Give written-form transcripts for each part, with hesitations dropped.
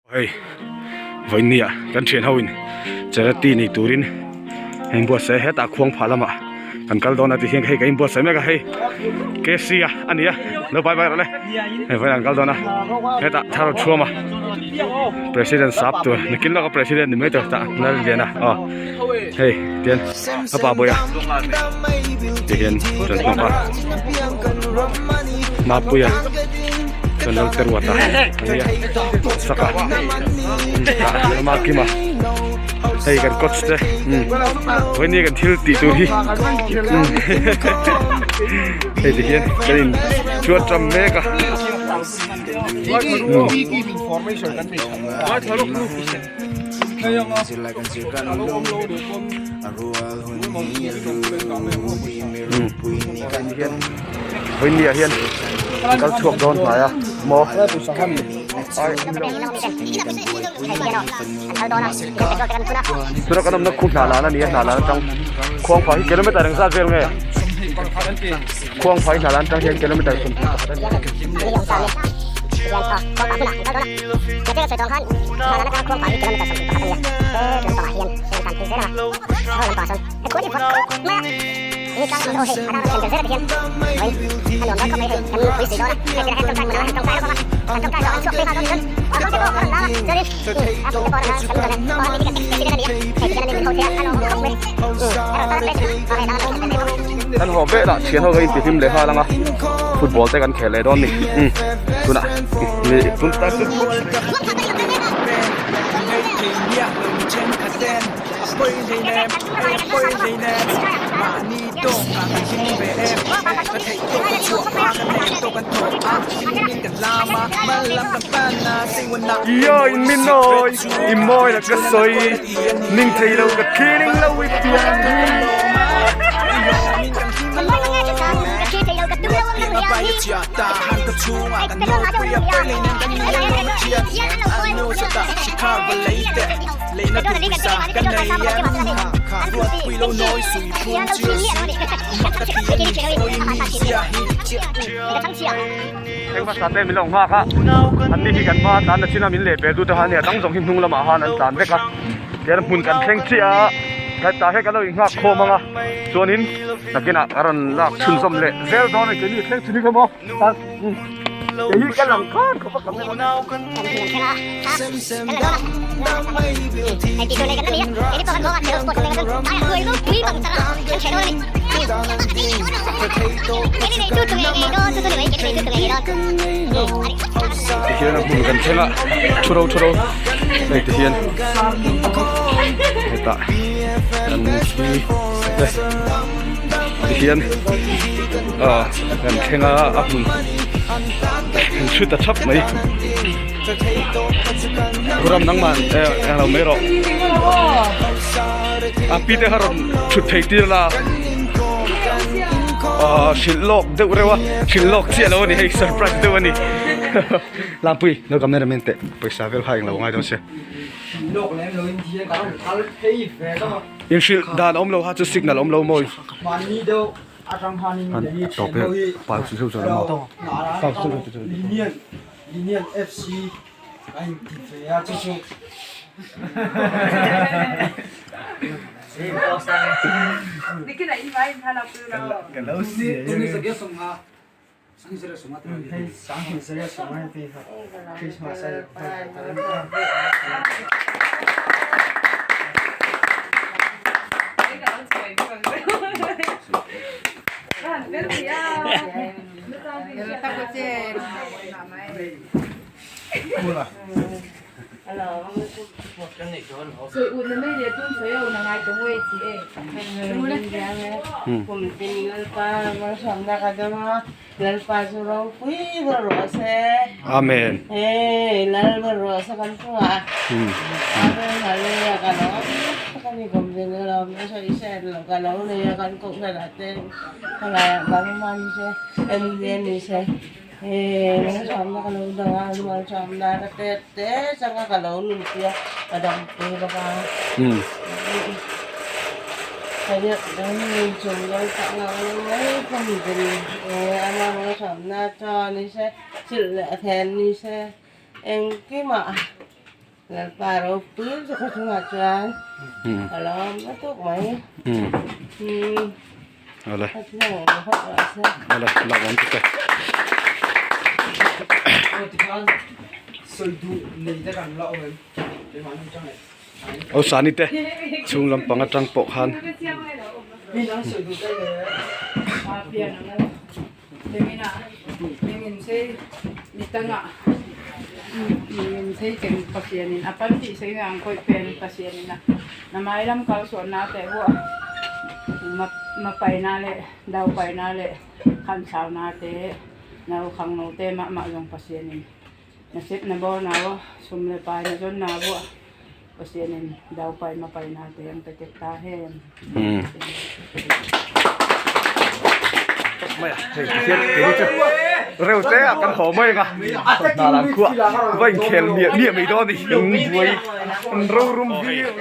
Hei vawinia kan thian ho in charity nei turin a inbuatsaih a hetah khuang phah lamah kan kal dawn a ti hian hei kan inbuatsaih mek a hei K C a ani a lo bye bye rawh le hei vawiin an kal dawn a hetah thar thuam a president sap tur nakin lawka president ni mai tur tah Lalliana aw hei tian a pa bawih a ti hian rawn hmang a Mapuia chuan lo te ruat a ania saka tah ama kima hei kan coach te vawiin kan thil tih tur hi hei ti hian kan in chuan tam mek a. Vawinia hian an kal chhuak dawn hnai a maw tuna kan awmna khu hna lan a ni a hna lan atang khuangphah hi kilometer engzat vel nge khuangphah hi hna lan atang hian kilometer 21 a ni Kan haw vek lah thian ho ka intihlim leh nghal ang a football te kan khel leh dawn ni umm tunah tun ta chu. Yo in min nawi i mawi la ka sawi ning thei lo ka thi ning lo i pian hi. Heng hmasa te min lo nghak a, an ni hi kan hma tlan na chin a min leh pel tu te kha a nia dang zawng hi hnung lamah khan an tlan vek a tihian hmun kan thleng chiah a hetah hian kan lo inghak khawm ang a chuanin nakinah a rawn lak chhunzawm leh zel dawn a ni keini thleng chin hi kha maw kei hi ka lang khan khawp a ka Tihian a hmun kan thleng a thu ro thu ro hei tihian hetah kan thi tihian ah kan thleng a a hmun kan thu ta thap mai. Ram nangmah englo mai rawh a pi te kha rawn thut thei tir la ah hrilh lawk deuh reuh a hrilh lawk chiah lo a ni hei surprise deuh a ni Lampui lo cameraman teh pawisa vel kha englo ngai dawn sia inhrilh dan awm lo kha chu signal awm lo mawi. Tawp e pal chu zeuh zeuh la maw pal chu zeuh zeuh Linian FC a inti ve a chu chu Amen. Lalpa ropui chu khaw chungah chuan a lo awm na tawk mai. Awle. Awle lak awm chu te. Aw sani te chhung lampang atang pawh khan. Reu te a kan haw mai anga hna lan khuah va inkhel miah miah mai dawn a ni an buai an rorum viau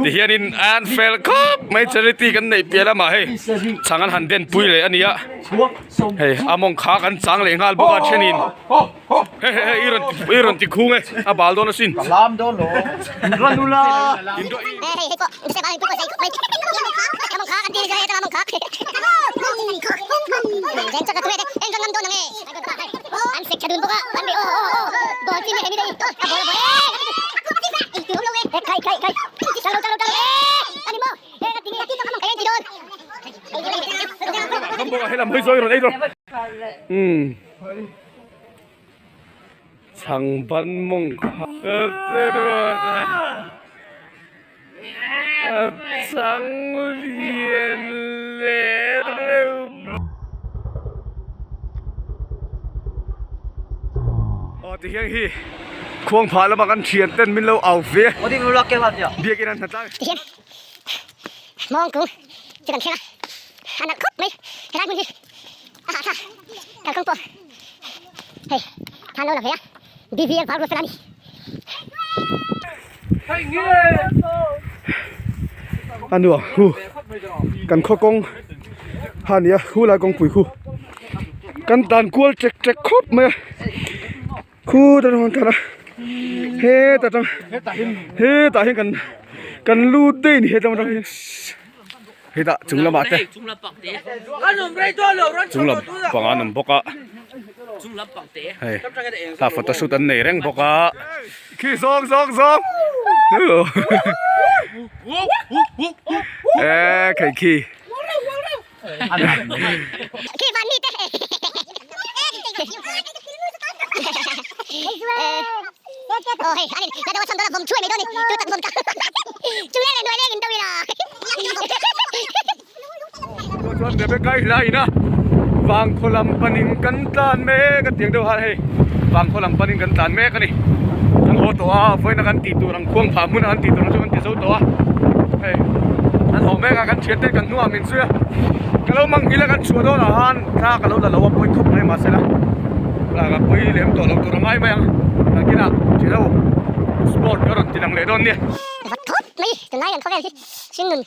tihianin an fel khawp mai charity kan neih piah lamah hei chhang an han den pui leh a nia hei a mawng kha kan chang leh nghal bawk a thenin. Hei hei hei i rawn i rawn ti khung e a bal dawn asin. Ka lam dawn lo. In rawn ula. Hei lam hawi zawi rawn ei dawn. Umm. Chhang ban mawng kha a chang lian leh reuh aw ti hian hi khuang phah lama kan thian ten min lo au ve biakin an hna tlang Mawng kung chu kan thleng a, a nalh khawp mai helai hmun hi a hahthlak kalkawng pawh hei than lo la ve a BVL var ruat fel a ni. A nuam hu kan khaw kawng ha nia hu lai kawngpui khu kan tan kual ṭek ṭek khawp mai a. Khu ta chuan kan a hetah chuan hetah hian kan kan lut daih a ni hetah atang hian hetah chung lamah te chung lam pang an awm bawk a hei tah photo shoot an nei reng bawk a khi zawng zawng zawng e khei khi. Chuan Rebecca i hlain a vangkhaw lam panin kan tlan mek a tiang deuh han hei vangkhaw lam panin kan tlan mek a ni kan haw tawh a vawiin a kan tih tur ang khuang phah hmun a kan tih tur ang chu kan ti zo tawh a hei kan haw mek a kan thian te kan hnungah min zui a ka lo mang nghilh a kan chhuah dawn ah khan thla ka lo la lo a pawi khawp mai mahse la thla ka pawi lem tawh lo tur a ngai mai ang nakinah thilo sport ka rawn ti lang leh dawn nia. Vat khawp mai tunlai kan khawvel hi hringnun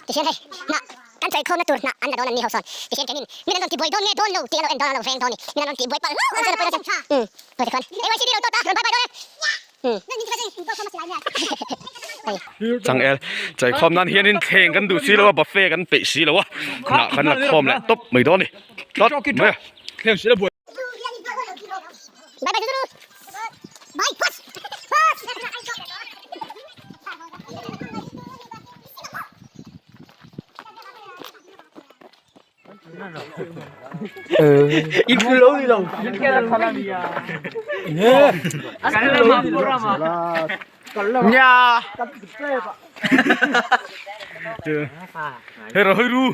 ti hian hei hnah kan chawi khawmna tur hnah an la dawn an ni ho sawn ti hian kenin min an rawn ti buai dawn nge dawn lo tih a lo en dawn a lo veng dawn ni min an rawn ti buai palh hlauh ang chuan a pawi dawn chuan umm pawi te khuan AYCD lo tawt a rawn bai bai dawn e. Changel chaikhawm nan hianin thleng kan duh si lo a buffet kan peih si lo a hnah kan la khawm leh tawp mai dawn a ni tlat mai a. Hei rawh hawi ru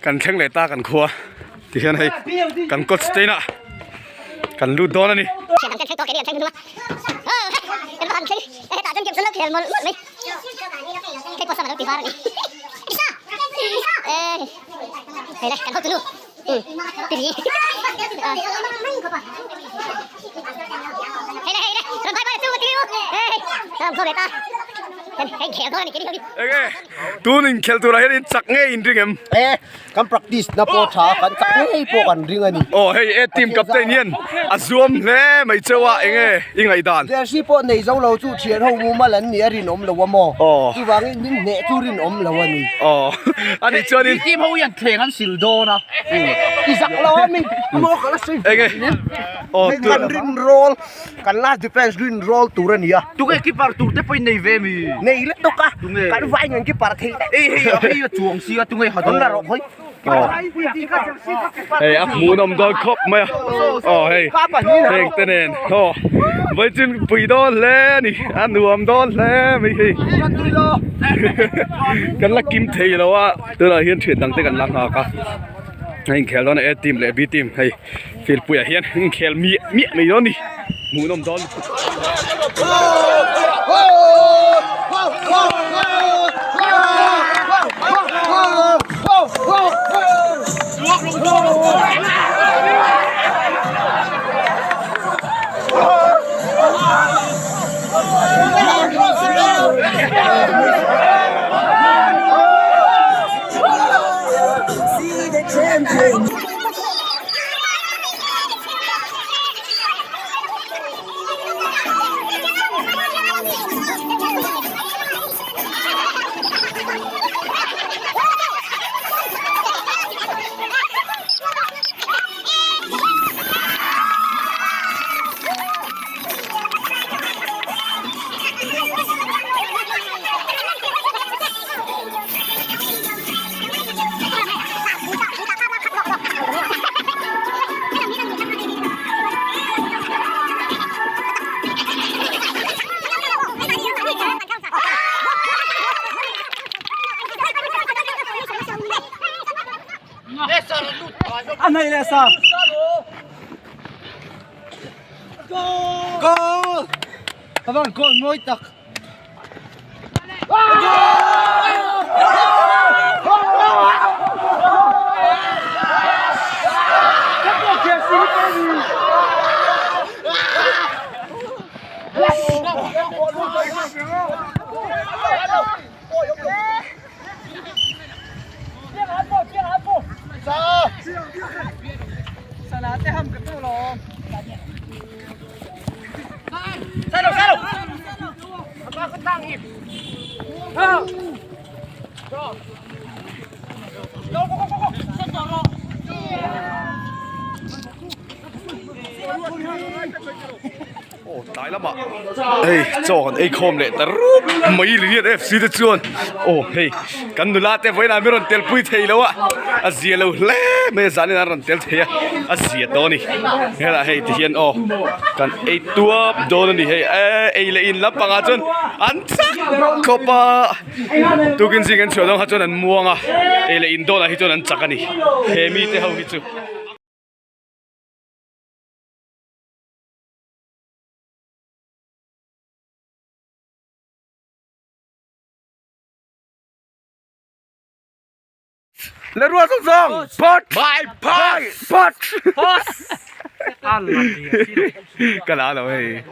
Kan thleng leh ta kan khua tihian hei kan kawt stain ah kan lut dawn a ni. Enge tun inkhelh turah hian in chak ngei in ring em? E kan practice na pawh tha kan chak ngei pawh kan ring a ni. Aw hei A team captain hian a zuam hle mai cheu a enge i ngaihdan? Jersey pawh nei zo lo chu thian ho mumal an nih a rinawm lo a maw? Aw. Chuvangin min hneh chu rinawm lo a ni. Aw anih chuanin. B team ho hian thleng an sil dawn a. I zak lo a mi maw ka la sawi Enge aw tu. Kan rin roll Kan last defense rin roll tur a ni a. Tunge keeper tur te pawhin nei ve mi? Nei let tawk a. Tunge? Kan vai ngan keeper thei daih. Ei hei a hei a chuang si a tunge ha dawn? La rawh khawi. Hei a hmuhnawm dawn khawp mai a. Aw hei heng te nen aw vawichin pui dawn hle a ni a nuam dawn hle mai hei. Kan la kim thei lo a tunah hian thian dang te kan la nghak a. A inkhel dawn a A team leh B team hei. Filpuiah hian inkhel miah miah mai dawn a ni hmuhnawm dawn lutuk. Goal! Avan goal mawi tak. Aw tlai lamah hei chaw kan ei khawm leh ta rup mai Lilian FC te chuan aw hei kan nula te vawiinah min rawn tel pui thei lo a a zia lo hle mai a zanin an rawn tel thei a a zia tawh a ni helaiah hei ti hian aw kan ei tuap dawn a ni hei eee ei leh in lampangah chuan an chak khawp a tukin zing an chhuah dawn kha chuan an muang a ei leh in dawnah hi chuan an chak a ni he mite ho hi chu. Le rual zawng zawng pot by pot pot ka la lo hei.